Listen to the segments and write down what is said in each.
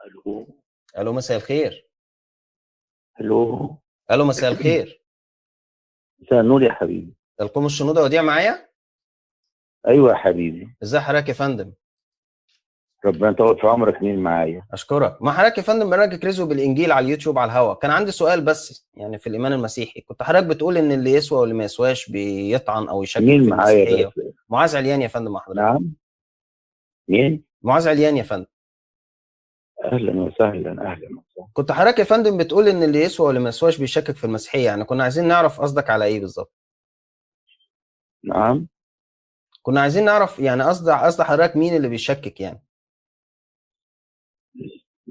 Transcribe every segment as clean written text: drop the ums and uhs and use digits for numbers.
الو. الو، مساء الخير. الو. الو، مساء الخير. مساء النور يا حبيبي. القوم الشنودة وديع معايا؟ ايوه يا حبيبي. ازي حضرتك يا فندم؟ ربنا يطول في عمرك. مين معايا؟ اشكرك. مع حضرتك يا فندم برنامج كريزو بالانجيل على اليوتيوب على الهوا. كان عندي سؤال بس يعني في الايمان المسيحي، كنت حضرتك بتقول ان اللي يسوى واللي ما يسواش بيطعن او يشكك مين في معايا المسيحية. بس؟ معاذ عليان يا فندم مع حضرتك. نعم، مين؟ معاذ عليان يا فندم. اهلا وسهلا، اهلا وسهلا. كنت حضرتك يا فندم بتقول ان اللي يسوى واللي ما يسواش بيشكك في المسيحية، يعني كنا عايزين نعرف قصدك على ايه بالظبط. نعم، كنا عايزين نعرف يعني قصد حضرتك مين اللي بيشكك يعني.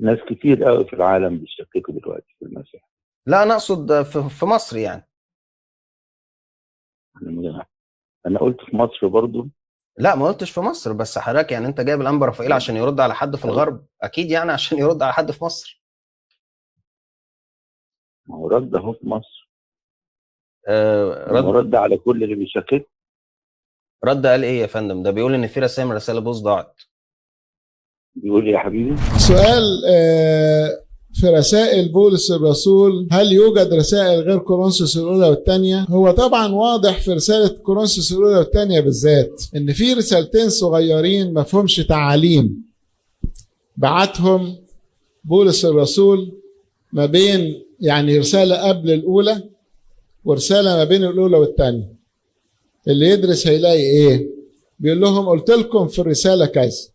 ناس كتير قوي في العالم بيشككوا دلوقتي في المسيح. لا، انا اقصد في مصر يعني. انا قلت في مصر برضو. لا، ما قلتش في مصر، بس حضرتك يعني انت جايب الانبا رافائيل عشان يرد على حد في الغرب، اكيد يعني عشان يرد على حد في مصر. ما هو رد اهو في مصر. آه، ما هو رد. رد على كل اللي بيشكك. رد قال ايه يا فندم؟ ده بيقول ان في رسائل من رسائل بوس ضاعت. بيقول يا حبيبي سؤال في رسائل بولس الرسول، هل يوجد رسائل غير كورنثوس الأولى والثانية؟ هو طبعا واضح في رسالة كورنثوس الأولى والثانية بالذات إن في رسالتين صغيرين ما فيهمش تعاليم بعتهم بولس الرسول ما بين، يعني رسالة قبل الأولى ورسالة ما بين الأولى والثانية. اللي يدرس هيلاقي إيه؟ بيقول لهم قلت لكم في الرسالة كذا،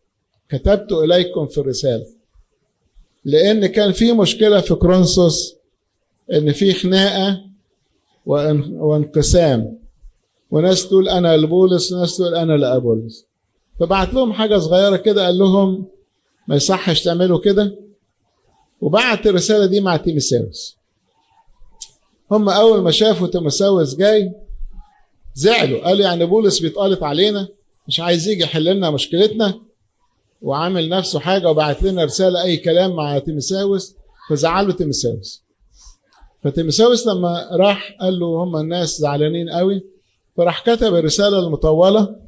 كتبت إليكم في الرسالة. لأن كان في مشكلة في كورنثوس، إن في خناقة وانقسام، وناس تقول أنا لبولس وناس تقول أنا لأبولس. فبعت لهم حاجة صغيرة كده، قال لهم ما يصحش تعملوا كده، وبعت الرسالة دي مع تيموثاوس. هم أول ما شافوا تيموثاوس جاي زعلوا، قالوا يعني بولس بيتقلط علينا، مش عايز يجي يحل لنا مشكلتنا، وعامل نفسه حاجة وبعت لنا رسالة أي كلام مع تيموثاوس. فزعلوا تيموثاوس. فتيموثاوس لما راح قال له هم الناس زعلانين قوي، فراح كتب الرسالة المطولة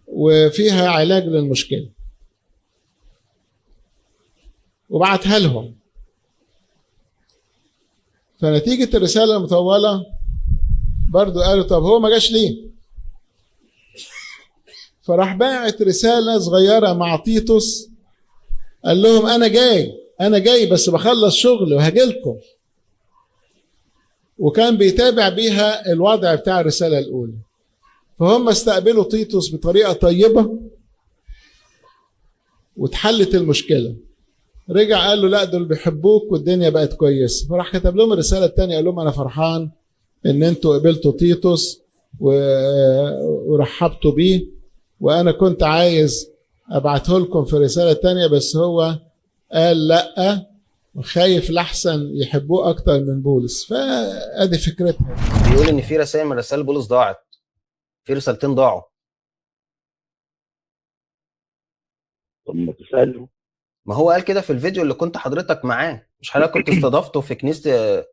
وفيها علاج للمشكلة وبعتها لهم. فنتيجة الرسالة المطولة برضو قالوا طب هو ما جاش ليه؟ فراح باعت رسالة صغيرة مع تيتوس، قال لهم أنا جاي، أنا جاي بس بخلص شغل وهجيلكم. وكان بيتابع بيها الوضع بتاع الرسالة الأولى. فهم استقبلوا تيتوس بطريقة طيبة واتحلت المشكلة. رجع قال له لا دول بيحبوك والدنيا بقت كويسة. فراح كتب لهم الرسالة التانية قال لهم أنا فرحان إن أنتوا قبلتوا تيتوس ورحبتوا بيه، وأنا كنت عايز أبعته لكم في رسالة تانية بس هو قال لأ، وخايف لحسن يحبوه أكتر من بولس. فأدي فكرتها. بيقول ان في رسائل من رسائل بولس ضاعت، في رسالتين ضاعوا. طب ما تساله. ما هو قال كده في الفيديو اللي كنت حضرتك معاه، مش حضرتك كنت استضفته في كنيسة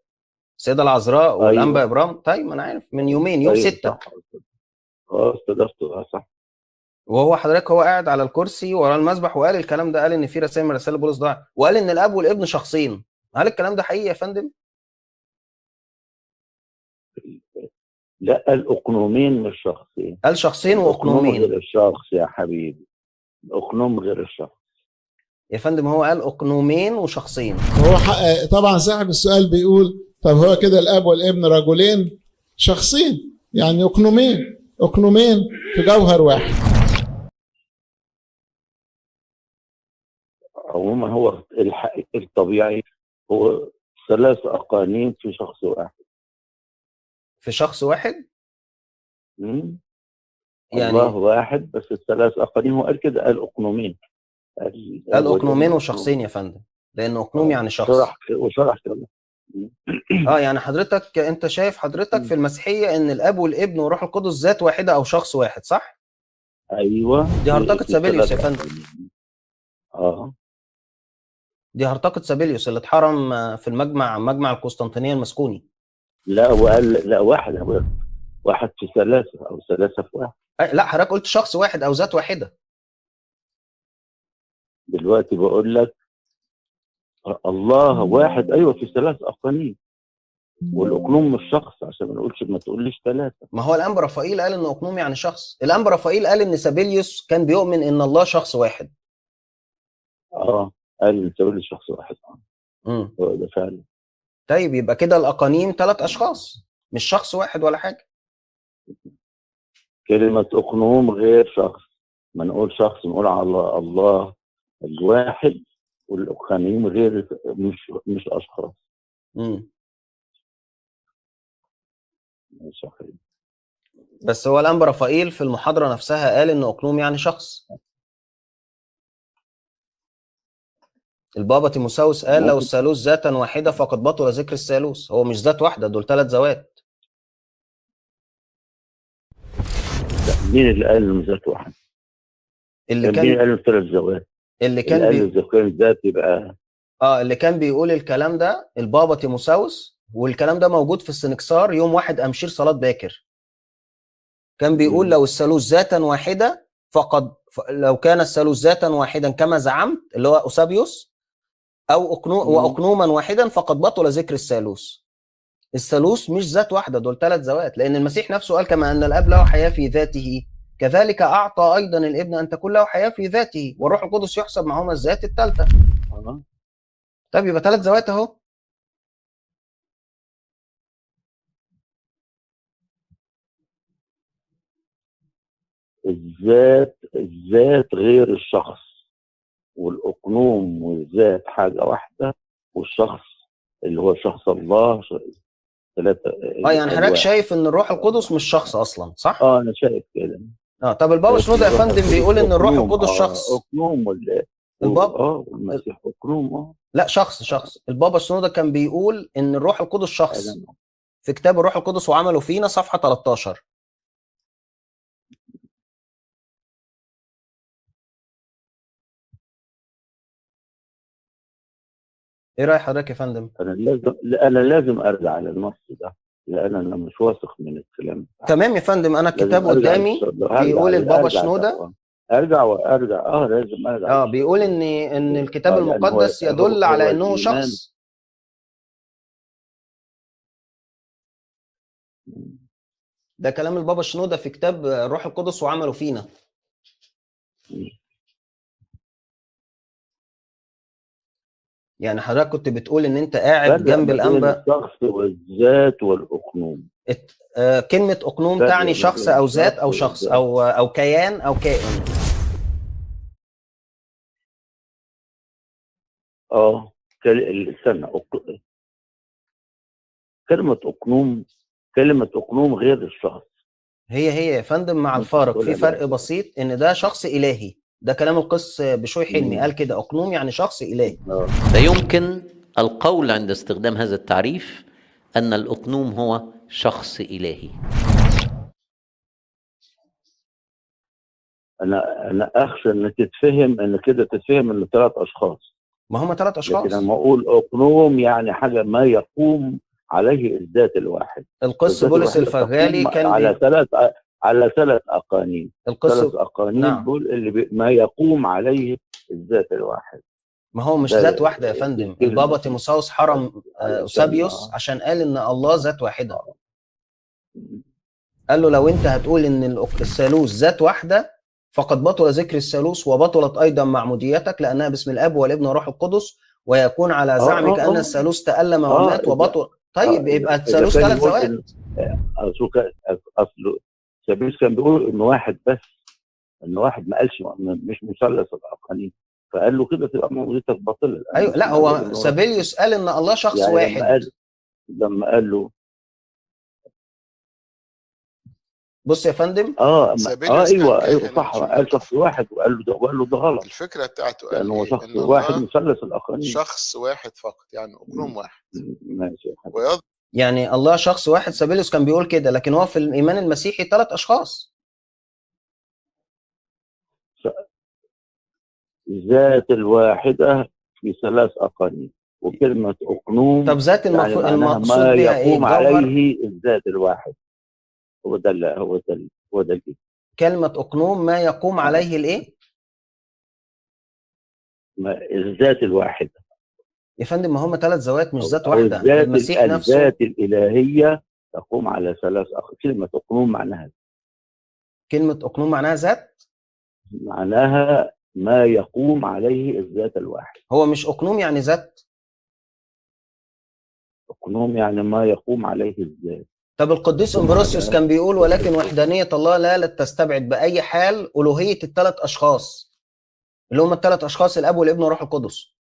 السيدة العذراء والانبا ايوه ابرام؟ طيب ما انا عارف من يومين، يوم ايوه 6. صح. استضفته، صح. وهو حضرتك هو قاعد على الكرسي ورا المذبح وقال الكلام ده، قال ان في رسائل من رسائل بولس ضاعت، وقال ان الاب والابن شخصين. هل الكلام ده حقيقي يا فندم؟ لا، الاقنومين مش شخصين. قال شخصين الاقنوم واقنومين غير الشخص يا حبيبي، الاقنوم غير الشخص يا فندم. هو قال اقنومين وشخصين. هو حق طبعا صاحب السؤال بيقول طب هو كده الاب والابن رجلين شخصين، يعني اقنومين، اقنومين في جوهر واحد. عموما هو الحق الطبيعي هو ثلاث اقانيم في شخص واحد. في شخص واحد؟ مم؟ يعني الله واحد بس الثلاث اقانيم. هو قال كده، قال اقنومين، قال قال الاب والابن اقنومين اقنوم. وشخصين يا فندم، لان اقنوم يعني شخص. شرح وشرح كده. يعني حضرتك انت شايف حضرتك في المسيحية ان الاب والابن والروح القدس ذات واحدة او شخص واحد، صح؟ ايوه، دي هرطقة في سابيليوس يا ثلاث فندم. اقانيم. دي هرطقة سابيليوس اللي اتحرم في المجمع، مجمع القسطنطينية المسكوني. لا، هو قال لا واحد، هو واحد في ثلاثة أو ثلاثة في واحد. لا حضرتك قلت شخص واحد أو ذات واحدة. دلوقتي بقول لك الله واحد، ايوه، في ثلاث اقانيم، والاقنوم مش شخص، عشان ما نقولش، ما تقوليش ثلاثة. ما هو الانبا رافائيل قال ان اقنوم يعني شخص. الانبا رافائيل قال ان سابيليوس كان بيؤمن ان الله شخص واحد. قال ان سابيليوس شخص واحد. هو ده فعلا. طيب يبقى كده الاقانيم ثلاث اشخاص، مش شخص واحد ولا حاجة. كلمة اقنوم غير شخص، ما نقول شخص، نقول على الله الواحد، والاقانيم غير، مش اشخاص. صحيح. بس هو الانبا رافائيل في المحاضرة نفسها قال ان اقنوم يعني شخص. البابا تيموساوس قال لو الثالوث ذاتا واحدة فقد بطل ذكر الثالوث. هو مش ذات واحدة، دول ثلاث ذوات. مين اللي قال انه ذات واحدة؟ اللي كان مين قال انه ثلاث ذوات؟ اللي كان اللي قال ذات يبقى اللي كان بيقول الكلام ده البابا تيموساوس، والكلام ده موجود في السنكسار يوم 1 أمشير صلاة باكر. كان بيقول لو الثالوث ذاتا واحدة فقد، لو كان الثالوث ذاتا واحدا كما زعمت اللي هو أوسابيوس، أو وأقنوما واحدا فقد بطل ذكر الثالوث. الثالوث مش ذات واحدة، دول ثلاث ذوات، لأن المسيح نفسه قال كما أن الأب له حياة في ذاته كذلك أعطى أيضا الابن أن تكون له حياة في ذاته، والروح القدس يحسب معهما الذات الثالثة. طيب يبقى ثلاث ذوات أهو. الذات غير الشخص، والأقنوم والذات حاجة واحدة، والشخص اللي هو شخص الله ثلاثة. يعني حضرتك شايف ان الروح القدس مش شخص اصلا، صح؟ انا شايف كده. طب البابا شنودة يا فندم بيقول ان الروح القدس شخص. اقنوم ولا البابا المسيح اقنوم. لا، شخص. البابا شنودة كان بيقول ان الروح القدس شخص في كتاب الروح القدس وعمله فينا صفحة 13. ايه راي حضرتك يا فندم؟ انا لازم ارجع للنص ده، لان انا مش واثق من الكلام. تمام يا فندم، انا الكتاب قدامي بيقول البابا شنودة. ارجع لازم ارجع. بيقول ان الكتاب المقدس يدل على انه شخص. ده كلام البابا شنودة في كتاب الروح القدس وعمله فينا. يعني حضرتك كنت بتقول ان انت قاعد جنب الانبا. الشخص والذات والاقنوم. كلمة اقنوم تعني شخص او ذات او شخص او كيان او كائن. استنى، كلمة اقنوم غير الشخص. هي يا فندم مع الفارق، في فرق بسيط ان ده شخص الهي. ده كلام القس بشوي حلمي، قال كده أقنوم يعني شخص إلهي. لا يمكن القول عند استخدام هذا التعريف أن الأقنوم هو شخص إلهي. أنا أخشى أن تتفهم أن كده، تتفهم أن ثلاث أشخاص. ما هم ثلاث أشخاص. لكن لما أقول أقنوم يعني حاجة ما يقوم عليه الذات الواحد. القس بولس الفغالي كان على ثلاث أقانيم. ثلاث أقانيم. نعم. دول اللي ما يقوم عليه الذات الواحد. ما هو مش ذات واحدة يا فندم. البابا تيموساوس حرم أوسابيوس عشان قال إن الله ذات واحدة. قال له لو أنت هتقول إن الثالوث ذات واحدة فقد بطل ذكر الثالوث وبطلت أيضا معموديتك، لأنها باسم الأب والابن والروح القدس، ويكون على زعمك أن الثالوث تألم ومات وبطل. طيب يبقى الثالوث ثلاث ذوات. أصل سابيوس كان بيقول ان واحد بس، ان واحد ما قالش مش مثلث الاقانيم، فقال له كده تبقى معجزتك باطله. ايوه، لا هو سابيليوس قال ان الله شخص يعني واحد. لما قال له بص يا فندم، ايوه صح، قال شخص واحد وقال له ده غلط. الفكرة بتاعته قال هو شخص واحد مثلث الاقانيم، شخص واحد فقط، يعني اقنوم واحد. ماشي. يعني الله شخص واحد، سابيليوس كان بيقول كده، لكن هو في الإيمان المسيحي ثلاث أشخاص. ذات الواحدة في ثلاث أقانيم، وكلمة أقنوم. طب ذات يعني المقصود ما بها إيه؟ يقوم عليه الذات الواحد. هو ده كلمة أقنوم ما يقوم عليه الإيه؟ الذات الواحدة. يا فندم ما هم ثلاث ذوات مش ذات أو واحدة. الذات المسيح نفسه الذات الإلهية تقوم على ثلاث كلمة أقنوم معناها، كلمة أقنوم معناها ذات، معناها ما يقوم عليه الذات الواحد. هو مش أقنوم يعني ذات؟ أقنوم يعني ما يقوم عليه الذات. طب القديس أمبروسيوس كان بيقول ولكن وحدانية الله لا تستبعد بأي حال ألوهية الثلاث أشخاص، اللي هم الثلاث أشخاص الأب والابن والروح القدس.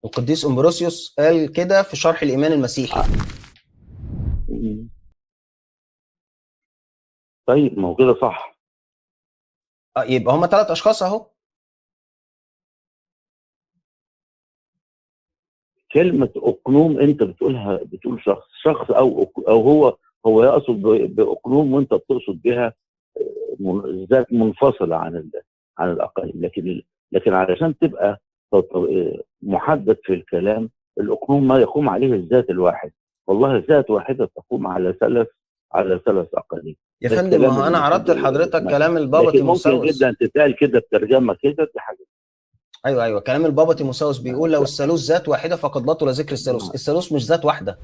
القديس أمبروسيوس قال كده في شرح الإيمان المسيحي. طيب ما هو كده صح. يبقى هم ثلاث أشخاص أهو. كلمة أقنوم أنت بتقولها، بتقول شخص، شخص أو أو هو يقصد بأقنوم وأنت بتقصد بها ذات منفصلة عن الأقاليم، لكن علشان تبقى محدد في الكلام، الأقنوم ما يقوم عليه الذات الواحد. والله ذات واحدة تقوم على ثلاث أقاليم. يا فندم ما هو أنا عرضت لحضرتك كلام البابا تيموساوس. ممكن جدا تتقال كده بترجمة كده، دي حاجة. ايوه كلام البابا تيموساوس بيقول لو الثالوث ذات واحدة فقد بطل ذكر الثالوث. الثالوث مش ذات واحدة.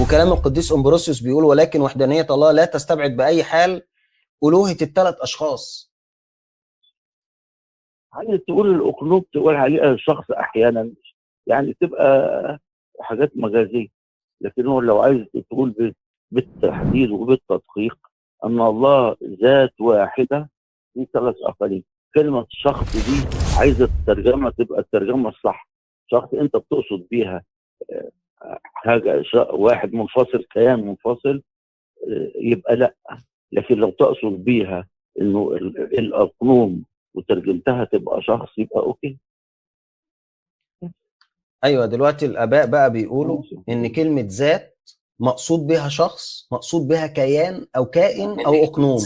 وكلام القديس امبروسيوس بيقول ولكن وحدانية الله لا تستبعد باي حال الوهية الثلاث اشخاص. عايز تقول الاقنوم تقول عليه الشخص احيانا، يعني تبقى حاجات مجازية، لكن هو لو عايز تقول بالتحديد وبالتدقيق ان الله ذات واحدة في ثلاث اقاليم. كلمة شخص دي عايزة الترجمة تبقى الترجمة الصح. شخص أنت بتقصد بيها حاجة، واحد منفصل، كيان منفصل، يبقى لا. لكن لو تقصد بيها إنه الأقنوم وترجمتها تبقى شخص، يبقى أوكي. أيوة دلوقتي الآباء بقى بيقولوا إن كلمة ذات مقصود بها شخص، مقصود بها كيان أو كائن أو أقنوم.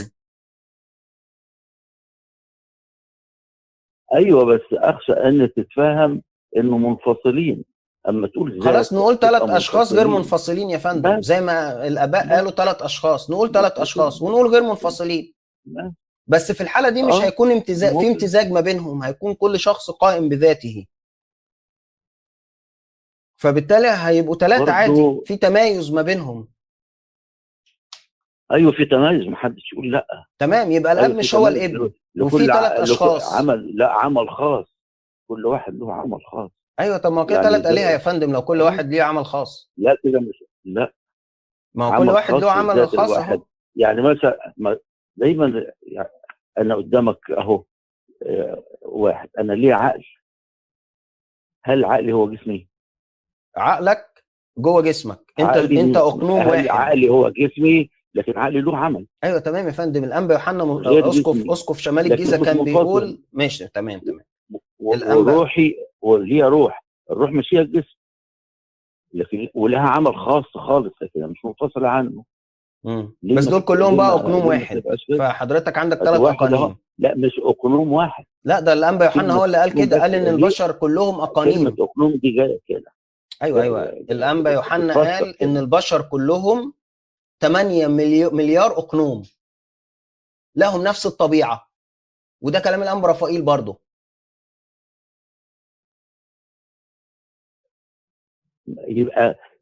ايوه بس اخشى ان تتفهم انه منفصلين. اما تقول خلاص نقول ثلاث اشخاص غير منفصلين يا فندم، زي ما الاباء قالوا ثلاث اشخاص، نقول ثلاث اشخاص ونقول غير منفصلين. بس في الحالة دي مش هيكون امتزاج، في امتزاج ما بينهم، هيكون كل شخص قائم بذاته، فبالتالي هيبقوا ثلاثة عادي، في تمايز ما بينهم. ايوه في تمايز، محدش يقول لا. تمام، يبقى الاب مش هو الابن، وفي ثلاث اشخاص. عمل، لا عمل خاص، كل واحد له عمل خاص. ايوه طب ما هو كده ثلاث آلهة يا فندم، لو كل واحد ليه عمل خاص. لا كده مش، لا ما هو كل واحد له عمل خاص اهو. يعني مثلا دايما يعني انا قدامك اهو واحد، انا ليه عقل؟ هل عقلي هو جسمي؟ عقلك جوه جسمك انت اقنوم واحد. عقلي هو جسمي، لكن عقلي له عمل. ايوه تمام يا فندم. الانبا يوحنا اسقف شمال الجيزة كان بيقول ماشي تمام تمام. وروحي وليها روح، الروح مش هي الجسم، لكن ولها عمل خاص خالص، لكن مش منفصلة عنه. بس دول كلهم بقى اقنوم واحد، فحضرتك عندك ثلاث اقانيم. لا مش اقنوم واحد، لا ده الانبا يوحنا هو اللي قال كده، قال ان البشر كلهم اقانيم. كلمة اقنوم دي جاية كده. ايوه الانبا يوحنا قال ان البشر كلهم 8 مليار اقنوم لهم نفس الطبيعة، وده كلام الانبا رافائيل برضه.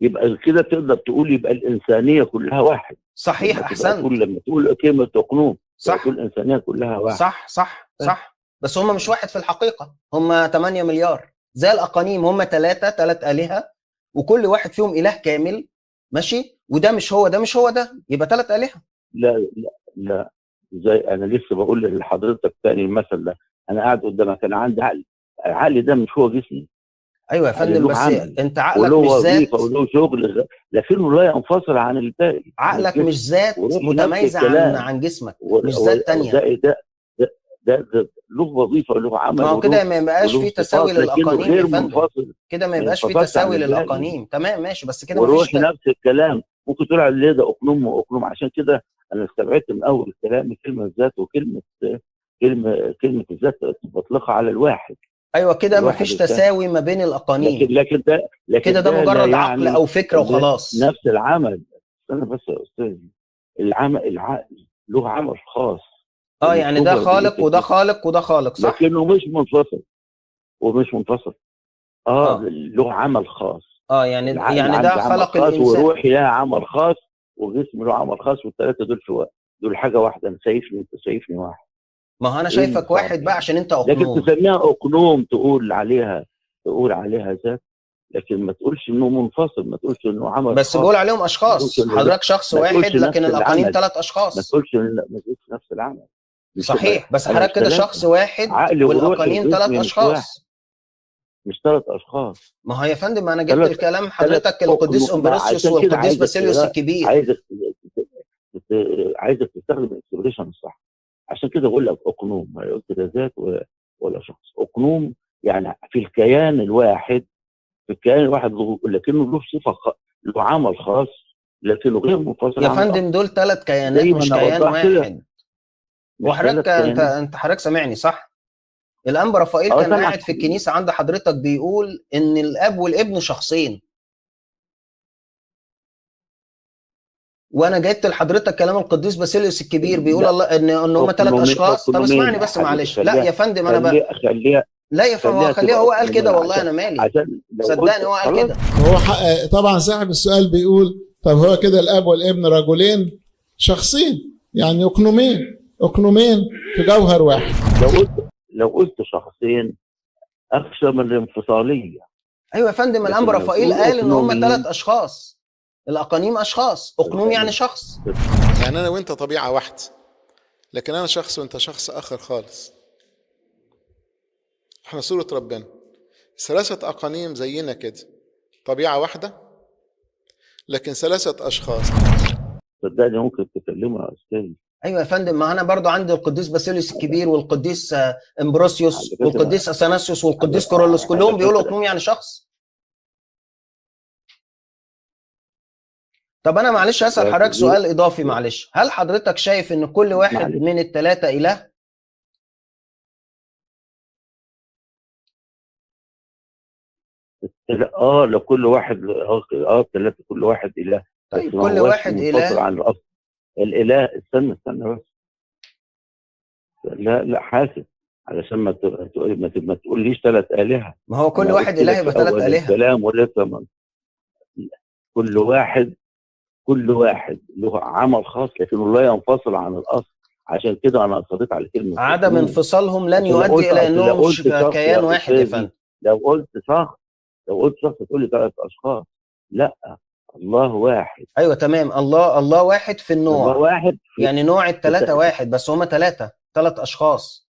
يبقى كده تقدر تقول يبقى الانسانية كلها واحد. صحيح، احسنت. لما تقول كلمة اقنوم صح، تقول الانسانية كلها واحد. صح صح صح، بس هم مش واحد في الحقيقة، هم 8 مليار زي الاقانيم، هم ثلاث الهه وكل واحد فيهم اله كامل، ماشي، وده مش هو ده مش هو ده، يبقى ثلاث آلهة. لا لا لا، زي انا لسه بقول لحضرتك تاني المثل ده، انا قاعد قدامك، انا عندي عقل، العقل ده مش هو جسمي. ايوه يا فندم، بس انت عقلك وله مش ذات، وله شغل، لكنه لا ينفصل عن الباقي. عقلك مش ذات متميزة عن جسمك، مش ذات ثانية. ده ده ده له وظيفة وله عمل. ما هو كده ما يبقاش في تساوي للاقانيم يا فندم، كده ما يبقاش في تساوي للاقانيم. تمام ماشي، بس كده ما فيش نفس الكلام. ممكن تقول على ده اقنوم واقنوم، عشان كده انا استبعدت من اول الكلام كلمة ذات، وكلمه كلمة كلمة الذات بطلقها على الواحد. ايوه كده ما فيش تساوي ما بين الاقانيم. لكن ده لكن كده ده مجرد يعني عقل او فكرة وخلاص. نفس العمل. استنى بس يا استاذ، العمل، العقل له عمل خاص. يعني ده الكبرى خالق وده دي خالق وده خالق، صح؟ لكنه مش منفصل، ومش منفصل. له عمل خاص. يعني العقل يعني ده عنده عمل خلق خاص، الانسان، وروحي لها عمل خاص، وجسمي له عمل خاص، والثلاثة دول في دول حاجة واحدة. انا شايفني، انت شايفني واحد. ما هو انا ايه شايفك الصعب واحد بقى يعني؟ عشان انت لكن اقنوم. تسميها اقنوم، تقول عليها ذات، لكن ما تقولش انه منفصل، ما تقولش انه عمل بس خاص، بقول عليهم ما اشخاص. تقولش انه حضرتك شخص ما واحد تقولش لكن نفس الاقانيم العمل، 3 ما اشخاص. تقولش ما تقولش نفس العمل. مش صحيح، بس انا حضرتك مش كده 3، شخص واحد عقلي وروحي والاقانيم 3 وجسمي مش واحد، اشخاص. مش 3 اشخاص. ما هو يا فندم انا جبت ثلاث الكلام ثلاث حضرتك القديس اقنوم. ما امبروسيوس عشان كده والقديس عايزك باسيليوس الكبير. عايزك عايزك تستخدم ال expression الصح. عشان كده بقول لك اقنوم، ما قلت لا ذات ولا شخص. اقنوم يعني في الكيان الواحد، في الكيان الواحد لكنه له صفة له عمل خاص، لكنه غير منفصل يا عن الاخر. فندم دول 3 كيانات زي ما مش انا كيان وضحت كده، واحد. مش وحضرتك 3 انت كيانات. انت حضرتك سامعني صح؟ الانبا رافائيل كان سامعك قاعد في الكنيسة عند حضرتك بيقول ان الاب والابن شخصين، وانا جبت لحضرتك كلام القديس باسيليوس الكبير بيقول لا الله ان هم 3 اقنومين، اشخاص. طب اقنومين اسمعني يا بس حبيبي، معلش. لا خليها يا فندم انا خليها خليها لا يا فندم خليها خليها، تبقى هو قال كده اقنومين، والله عشان انا مالي، عشان لو قلت صدقني هو قال خلاص. كده. هو حق طبعا. صاحب السؤال بيقول طب هو كده الاب والابن رجلين شخصين، يعني اقنومين، اقنومين في جوهر واحد. لو قلت شخصين اخشى من الانفصاليه. ايوه يا فندم لكن الانبا لو رافائيل تقول قال ان هم اقنومين، 3 اشخاص، الاقانيم اشخاص، اقنوم يعني شخص. يعني انا وانت طبيعة واحدة، لكن انا شخص وانت شخص اخر خالص. احنا صوره ربنا، 3 اقانيم زينا كده، طبيعة واحدة لكن 3 اشخاص. صدقني ممكن تكلمه يا استاذ. ايوه يا فندم، ما انا برضو عندي القديس باسيليوس الكبير والقديس امبروسيوس على فكرة والقديس اثناسيوس والقديس كورولوس كلهم على بيقولوا فكرة اقنوم يعني شخص. طب انا معلش اسال حضرتك سؤال اضافي معلش، هل حضرتك شايف ان كل واحد معلش. من ال3 اله؟ لو كل واحد 3، كل واحد اله. طيب بس ما كل هواش واحد منفصل اله. عن الاصل. الاله استنى بس، لا حاسب، علشان ما تقوليش 3 آلهة. ما هو كل أنا واحد قلت لك اله يبقى في 3 أول آلهة. الكلام ولسه كل واحد له عمل خاص لكنه لا ينفصل عن الاصل. عشان كده انا اصريت على كلمة عدم اقنوم. انفصالهم لن لكن لو يؤدي قلت الى أصل لو انهم قلت شخص كيان يا واحد يا أستاذي، فندم. لو قلت شخص تقول لي 3 اشخاص، لا، الله واحد. ايوه تمام، الله واحد في النوع، الله واحد في يعني نوع ال3 واحد، بس هما 3 اشخاص.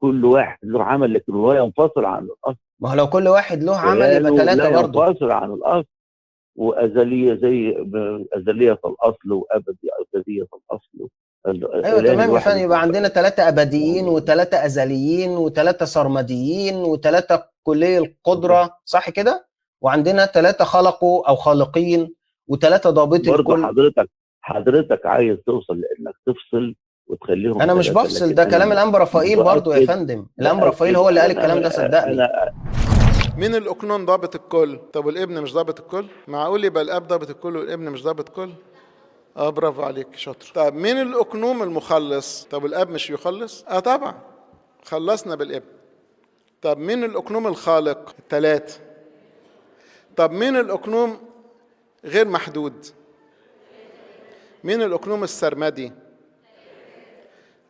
كل واحد له عمل لكن لا ينفصل عن الاصل. ما هو لو كل واحد له عمل يبقى كيانه 3 لا برضه. ينفصل عن الاصل، وازليه زي ازلية الاصل وابدي ابدية الاصل. ايوه تمام يا فندم، يبقى عندنا 3 ابديين و3 ازليين و3 سرمديين و3 كلي القدرة، صح كده؟ وعندنا 3 خلقوا او خالقين و3 ضابط برضه الكل. حضرتك عايز توصل لانك تفصل وتخليهم انا مش 3، بفصل، لكن ده أنا كلام الانبا رافائيل برضه يا فندم. الانبا رافائيل هو اللي قال الكلام ده، صدقني. مين الاقنوم ضابط الكل؟ طب والابن مش ضابط الكل؟ معقول يبقى الاب ضابط الكل والابن مش ضابط الكل؟ برافو عليك، شاطر. طب مين الاقنوم المخلص؟ طب الاب مش يخلص؟ طبعا خلصنا بالابن. طب مين الاقنوم الخالق؟ 3. طب مين الاقنوم غير محدود؟ مين الاقنوم السرمدي؟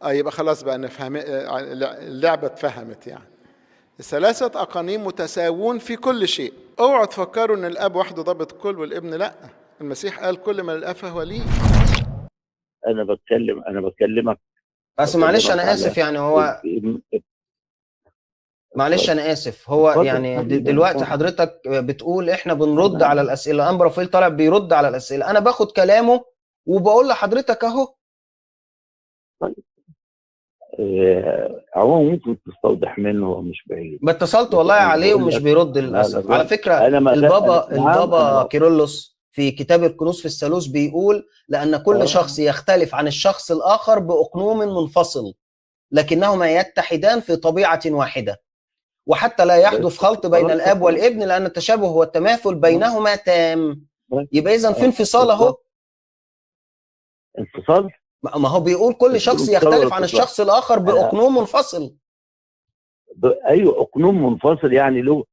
يبقى خلاص بقى نفهم اللعبة، اتفهمت يعني. 3 أقانيم متساوون في كل شيء. اوعوا تفكروا ان الاب وحده ضابط كل والابن لا. المسيح قال كل ما للاب فهو لي. انا بكلمك بس معلش انا اسف، يعني هو معلش انا اسف، هو يعني دلوقتي حضرتك بتقول احنا بنرد على الاسئلة، الانبا رافائيل طالع بيرد على الاسئلة، انا باخد كلامه وبقول لحضرتك اهو. طيب عموما ممكن تستوضح منه، مش بعيد. ما اتصلت والله عليه ومش بيرد للاسف. على فكرة البابا كيرلس في كتاب الكنوز في الثالوث بيقول لان كل شخص يختلف عن الشخص الاخر باقنوم منفصل، لكنهما يتحدان في طبيعة واحدة، وحتى لا يحدث خلط بين الاب والابن لان التشابه والتماثل بينهما تام. يبقى اذا في انفصال اهو. انفصال؟ ما هو بيقول كل شخص يختلف عن الشخص الاخر باقنوم منفصل. ايوه اقنوم منفصل، يعني له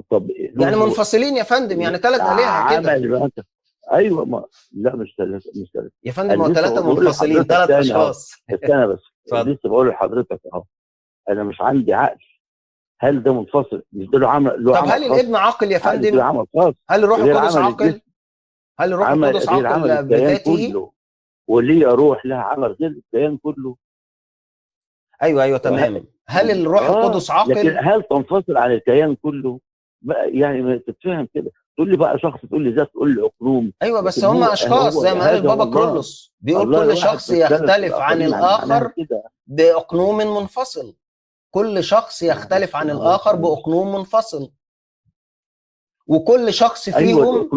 طب يعني منفصلين يا فندم، يعني 3 آلهة كده. ايوه ما لا مش 3، مش 3 يا فندم، هو 3 منفصلين، 3 اشخاص. استنى بس، لسه بقول لحضرتك اهو، انا مش عندي عقل، هل ده منفصل؟ مش ده له عمل، له طب هل الابن عاقل يا فندم؟ له عمل خاص. هل الروح القدس عاقل؟ هل الروح القدس عاقل بذاته؟ وليه روح لها عمل غير الكيان كله. ايوه تمام. هل الروح القدس عاقل؟ لكن هل تنفصل عن الكيان كله؟ يعني ما تتفهم كده، تقول لي بقى شخص، تقول لي ذات، تقول لي اقنوم. ايوه بس هم اشخاص زي ما قال البابا كرولوس، بيقول كل شخص يختلف عن الاخر باقنوم منفصل. كل شخص يختلف عن الاخر باقنوم منفصل، وكل شخص فيهم،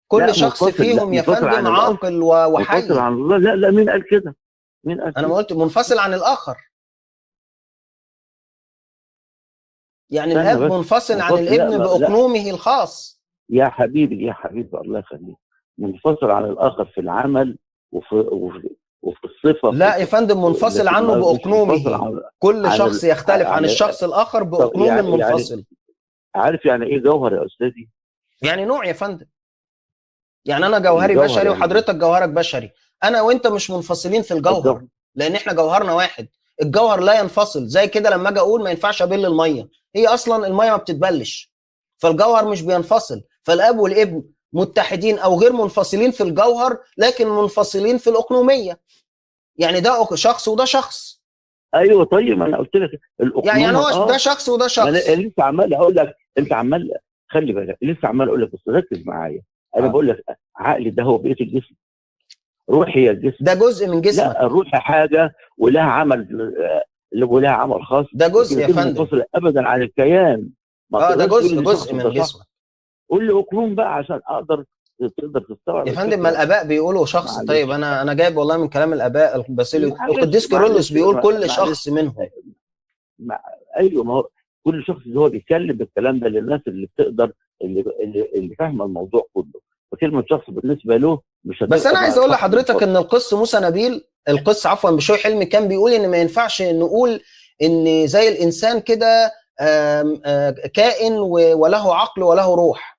كل شخص فيهم يا فندم عاقل وحي. منفصل عن الله؟ لا لا، مين قال كده؟ مين قال؟ انا ما قلت منفصل عن الاخر، يعني الاب منفصل عن الابن باقنومه الخاص. يا حبيبي يا حبيبي الله يخليك، منفصل عن الاخر في العمل وفي الصفة. لا يا فندم، منفصل عنه باقنومه. كل شخص يختلف عن الشخص الاخر باقنوم يعني منفصل. يعني عارف يعني ايه جوهر يا استاذي؟ يعني نوع يا فندم. يعني انا جوهري بشري يعني، وحضرتك جوهرك بشري، انا وانت مش منفصلين في الجوهر، لان احنا جوهرنا واحد. الجوهر لا ينفصل. زي كده لما اجي اقول ما ينفعش ابل المية، هي اصلا المية ما بتتبلش، فالجوهر مش بينفصل. فالاب والابن متحدين او غير منفصلين في الجوهر، لكن منفصلين في الاقنوميه. يعني ده شخص وده شخص. ايوه طيب، ما انا قلت لك الاقنوم يعني هو ده شخص وده شخص. انا لسه عمال اقول لك، انت عمال، خلي بالك، لسه عمال اقول لك، بس ركز معايا. انا بقول لك عقلي ده هو بقية الجسم، روحي هي الجسم، ده جزء من جسمك. لا، الروح حاجة ولها عمل، ولها عمل خاص، ده جزء يا فندم، منفصل ابدا عن الكيان. ده جزء من جسمك. قول لي اقنوم بقى عشان اقدر تقدر تستوعب يا فندم. ما الاباء بيقولوا شخص. معلش. طيب انا جايب والله من كلام الاباء، باسيليوس القديس كيرلس بيقول كل شخص منهم. ايوه، ما هو كل شخص اللي هو بيتكلم بالكلام ده للناس اللي بتقدر، اللي فاهمه الموضوع كله. فكلمه شخص بالنسبة له مش. بس انا عايز اقول لحضرتك ان القس موسى نبيل، القس عفوا بشوي حلمي، كان بيقول ان ما ينفعش نقول ان زي الانسان كده كائن وله عقل وله روح.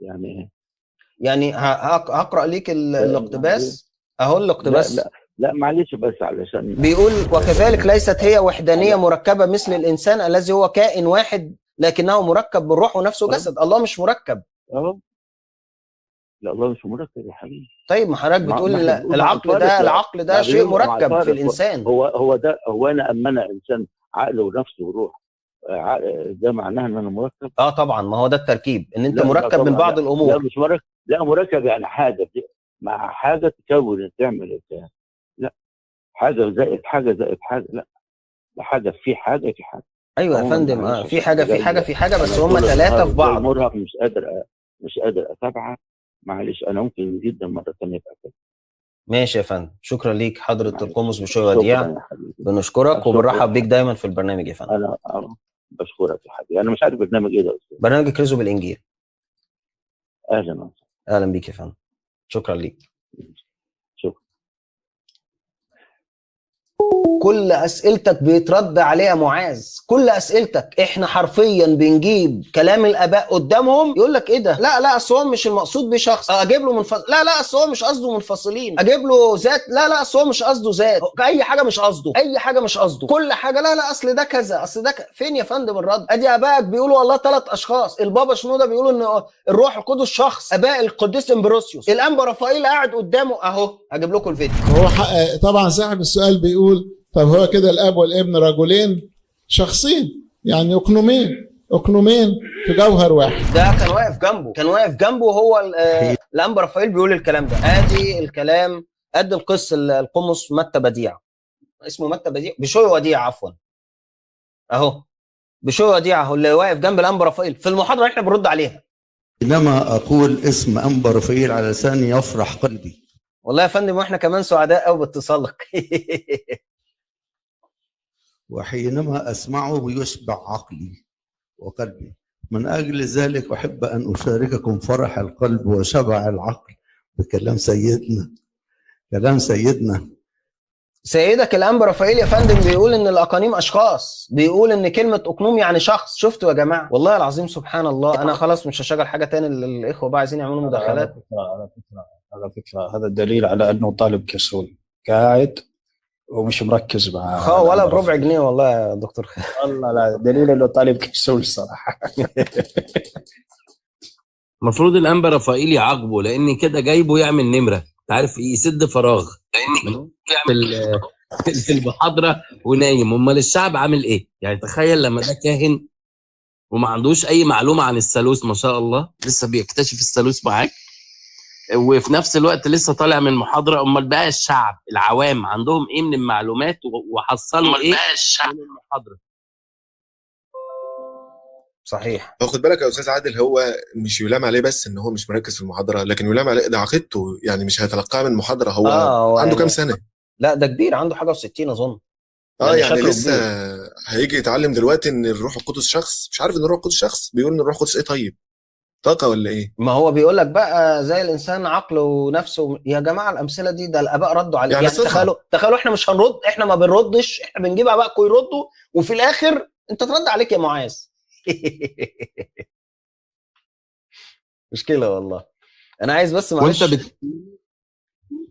يعني ايه؟ يعني هقرا ليك الاقتباس اهو، الاقتباس. لا, لا معلش، بس علشان بيقول وكذلك ليست هي وحدانية مركبة مثل الانسان الذي هو كائن واحد لكنه مركب من روح ونفس وجسد. الله مش مركب. لا، الله مش مركب يا حبيبي. طيب ما حضرتك بتقول العقل ده، العقل ده شيء مركب في الانسان. هو ده، هو انا اما انا انسان عقل ونفس وروح، ده معناه ان انا مركب؟ طبعا، ما هو ده التركيب، ان انت مركب من بعض الامور. لا مش مركب، لا مركب يعني حاجة مع حاجة تكون تعمل، لا حاجة زائد حاجة زائد حاجة، لا ده حاجة في حاجة في حاجة. ايوه يا فندم، في حاجة في حاجة في حاجة، بس هم 3 في بعض. مرهق، مش قادر اتابعك، معلش. انا ممكن جدا مرة ثانية ابقى كده. ماشي يا فندم، شكرا ليك حضره القمص بشوي وديع، بنشكرك وبنرحب بيك دايما في البرنامج يا فندم. انا بشكرك يا حبيبي. انا مش عارف برنامج ايه ده يا استاذ. برنامج كريزو بالانجيل. اهلا اهلا بيك يا فندم، شكرا ليك. شكرا. كل اسئلتك بيترد عليها معاذ، كل اسئلتك. احنا حرفيا بنجيب كلام الاباء قدامهم يقول لك ايه ده؟ لا لا اصل هو مش المقصود بشخص، اجيب له منفصل، لا لا اصل هو مش قصده منفصلين، اجيب له ذات، لا لا اصل هو مش قصده ذات، اي حاجة مش قصده، اي حاجة مش قصده، كل حاجة لا لا اصل ده كذا، اصل ده فين يا فندم الرد؟ ادي ابائك بيقولوا والله 3 اشخاص، البابا شنودة بيقولوا ان الروح القدس شخص، اباء القديس امبروسيوس، الانبا رافائيل قاعد قدامه اهو، هجيب لكم الفيديو. هو طبعا صاحب السؤال بيقول طب هو كده الاب والابن رجلين شخصين، يعني اقنومين في جوهر واحد. ده كان واقف جنبه، كان واقف جنبه وهو الانبا رافائيل بيقول الكلام ده. ادي الكلام، ادي القس القمص متى بديع، اسمه متى بديع، بشوي وديع عفوا، اهو بشوي وديع اهو اللي واقف جنب الانبا رافائيل في المحاضرة احنا بنرد عليها. إنما اقول اسم انبا رافائيل على لساني يفرح قلبي. والله يا فندم واحنا كمان سعداء قوي باتصالك. وحينما أسمعه يشبع عقلي وقلبي. من أجل ذلك أحب أن أشارككم فرح القلب وشبع العقل بكلام سيدنا، كلام سيدنا. سيدك الانبا رافائيل يا فندم بيقول ان الاقانيم اشخاص، بيقول ان كلمة اقنوم يعني شخص. شفتوا يا جماعة؟ والله العظيم سبحان الله. انا خلاص مش هشغل حاجة تاني، الاخوة بقى عايزين يعملوا مداخلات. على فكرة هذا دليل على انه طالب كسول، قاعد ومش مركز مع ولا بربع جنيه والله يا دكتور خالد. والله لا، دليل انه طالب كسول صراحة. المفروض الانبا رافائيل يعاقبه، لان كده جايبه يعمل نمره، انت عارف يسد فراغ، يعمل في المحاضرة ونايم. امال الشعب عامل ايه؟ يعني تخيل لما ده كاهن وما عندوش اي معلومة عن الثالوث، ما شاء الله لسه بيكتشف الثالوث معاك، وفي نفس الوقت لسه طالع من محاضرة. امال بقى الشعب العوام عندهم ايه من المعلومات وحصلوا ايه من المحاضرة؟ صحيح. خد بالك يا استاذ عادل، هو مش يلام عليه بس ان هو مش مركز في المحاضرة، لكن يلام عليه ده عقيدته، يعني مش هيتلقاها من محاضرة. هو عنده يعني كام سنة؟ لا ده كبير، عنده حاجة و60 اظن. يعني لسه كبير. هيجي يتعلم دلوقتي ان الروح القدس شخص، مش عارف ان الروح القدس شخص، بيقول ان الروح القدس ايه؟ طيب طاقة ولا ايه؟ ما هو بيقول لك بقى زي الانسان عقله ونفسه. يا جماعة الامثلة دي ده الاباء ردوا عليه. يعني تخيلوا احنا مش هنرد، احنا ما بنردش، احنا بنجيب ابائكم يردوا، وفي الاخر انت ترد عليك يا معاذ. مشكلة والله. انا عايز بس معلش،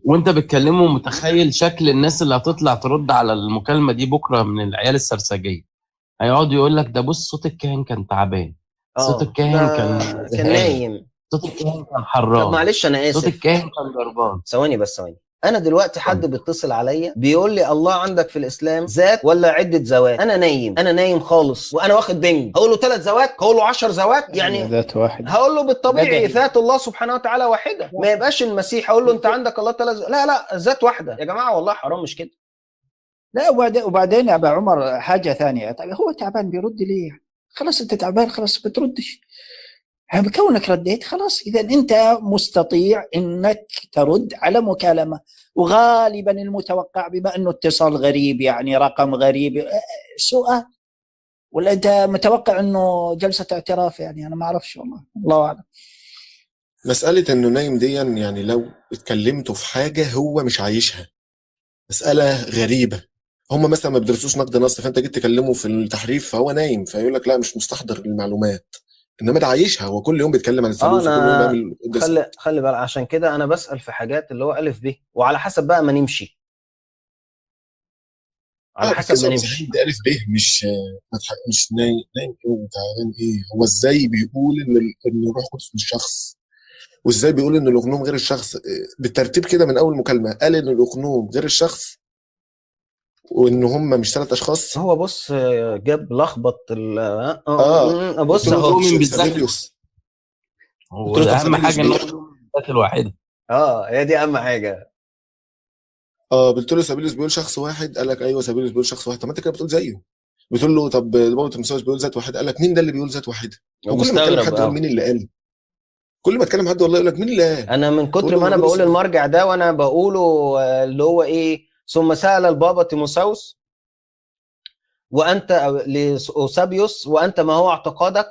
وانت بتكلمه متخيل شكل الناس اللي هتطلع ترد على المكالمة دي بكره من العيال السرسجيه، هيقعدوا يقول لك ده بص صوت الكاهن كان تعبان، صوت الكاهن كان نايم، صوت الكاهن كان حران. طب معلش انا اسف، صوت الكاهن كان ضربان. ثواني بس ثواني، انا دلوقتي حد بيتصل عليا بيقول لي الله عندك في الاسلام ذات ولا عده ذوات؟ انا نايم، انا نايم خالص وانا واخد بنج، هقول له 3 ذوات، هقول له 10 ذوات، يعني ذات واحد. هقول له بالطبيعي ذات الله سبحانه وتعالى واحدة، ما يبقاش المسيح هقول له انت عندك الله 3، لا لا ذات واحدة. يا جماعة والله حرام، مش كده. لا وبعدين يا ابا عمر حاجة ثانية، طيب هو تعبان بيرد ليه؟ خلاص انت تعبان خلاص بتردش، بكونك رديت خلاص، اذا انت مستطيع انك ترد على مكالمة، وغالبا المتوقع بما انه اتصال غريب يعني رقم غريب سؤال، ولا انت متوقع انه جلسه اعتراف؟ يعني انا ما اعرفش والله، الله اعلم. مسالة انه نايم دي يعني لو اتكلمتوا في حاجة هو مش عايشها، مسالة غريبة. هم مثلا ما بيدرسوش نقد نص، فانت جيت تكلمه في التحريف فهو نايم، فيقول لك لا مش مستحضر المعلومات، انما ده عايشها، هو كل يوم بيتكلم عن الثالوث وكل يوم بيعمل. خلي بالك، عشان كده انا بسال في حاجات اللي هو الف ب، وعلى حسب بقى ما نمشي، على حسب ما نمشي. ده الف ب، مش نايم ايه وتعبان ايه. هو ازاي بيقول ان الروح القدس مش شخص، وازاي بيقول ان الاقنوم غير الشخص؟ بالترتيب كده من اول مكالمة قال ان الاقنوم غير الشخص، وان هم مش 3 اشخاص. هو بص جاب لخبط بص هو بالذات، هو اهم حاجة ان الذات الواحدة. هي دي اهم حاجة. قلت له سابيليوس بيقول شخص واحد، قال لك ايوه سابيليوس بيقول شخص واحد. طب ما انت كده بتقول زيه. بتقول له طب بابا تيموثاوس بيقول ذات واحد، قال لك مين ده اللي بيقول ذات واحدة؟ وكل ما اتكلم حد يقول مين اللي قال، كل ما اتكلم حد والله يقول لك مين اللي قال. انا من كتر ما انا بقول المرجع ده وانا بقوله اللي هو ايه، ثم سأل البابا تيموثاوس وأنت لأوسابيوس وأنت ما هو اعتقادك؟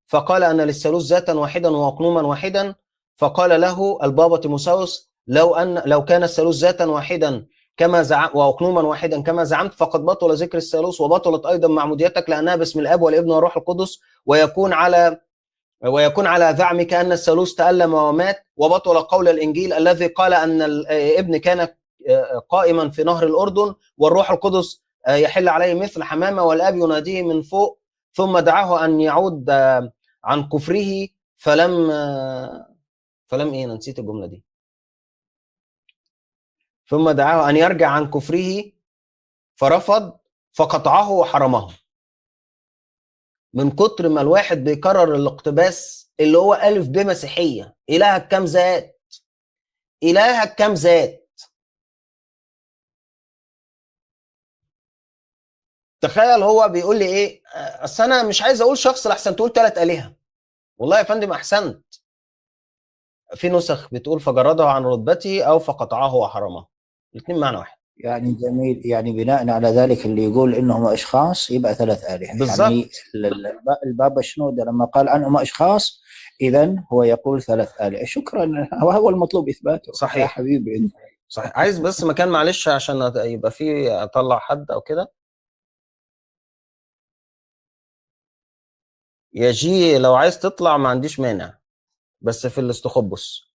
فقال أن للثالوث ذاتا واحدا وأقنوما واحدا. فقال له البابا تيموثاوس لو كان الثالوث ذاتا واحدا كما زعم وأقنوما واحدا كما زعمت فقد بطل ذكر الثالوث، وبطلت أيضا معموديتك لأنها باسم الآب والابن والروح القدس، ويكون على زعمك أن الثالوث تألم ومات، وبطل قول الإنجيل الذي قال أن الابن كان قائما في نهر الأردن والروح القدس يحل عليه مثل حمامة والآب يناديه من فوق، ثم دعاه أن يعود عن كفره فلم إيه، أنا نسيت الجملة دي. ثم دعاه أن يرجع عن كفره فرفض فقطعه وحرمه. من كتر ما الواحد بيكرر الاقتباس اللي هو ألف ب مسيحية، إلهك كم ذات، إلهك كم ذات. تخيل هو بيقول لي ايه، اصل انا مش عايز اقول شخص لحسن تقول 3 آلهة. والله يا فندم احسنت. في نسخ بتقول فجرده عن رتبته او فقطعه وحرمه، الاثنين معنى واحد. يعني جميل، يعني بناء على ذلك اللي يقول انهم اشخاص يبقى 3 آلهة. بالظبط. يعني البابا شنودة لما قال عنهم اشخاص، اذا هو يقول 3 آلهة. شكرا، وهو المطلوب اثباته. يا صحيح حبيبي انت. صحيح. عايز بس مكان معلش عشان يبقى فيه اطلع حد او كده. يا جي لو عايز تطلع ما عنديش مانع، بس في الاستخبص.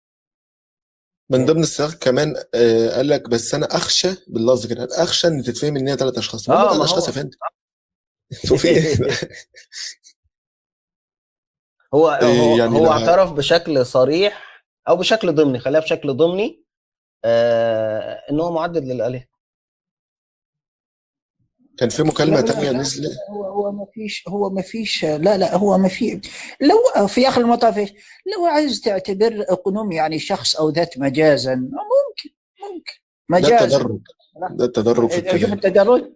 من ضمن السياق كمان قال لك بس انا اخشى، باللفظ كده، اخشى ان تتفهم ان هي 3 اشخاص. ما هم 3 ما اشخاص هو يا فندم. انتوا في ايه؟ هو هو يعني هو لو اعترف بشكل صريح او بشكل ضمني، خليها بشكل ضمني، ان هو معدد للآلهة. كان في لا مكالمة لا تانية لا، نزلت. هو ما فيش، هو ما فيش، لا لا، هو ما في. لو في اخر المطاف إيش؟ لو عايز تعتبر اقنوم يعني شخص او ذات مجازا، ممكن ده مجازا. التدرج، ده التدرج في شوف الكلام. التدرج،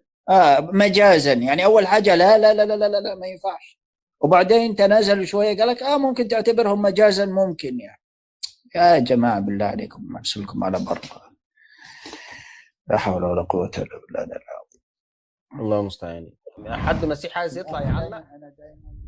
مجازا يعني اول حاجة لا لا لا لا لا لا ما ينفعش، وبعدين تنازلوا شوية قال لك ممكن تعتبرهم مجازا، ممكن يعني. يا جماعة بالله عليكم ارسلكم على بر، لا حول ولا قوة الا بالله. الله المستعان. حد مسيحي عايز يطلع يعلق؟ انا دائما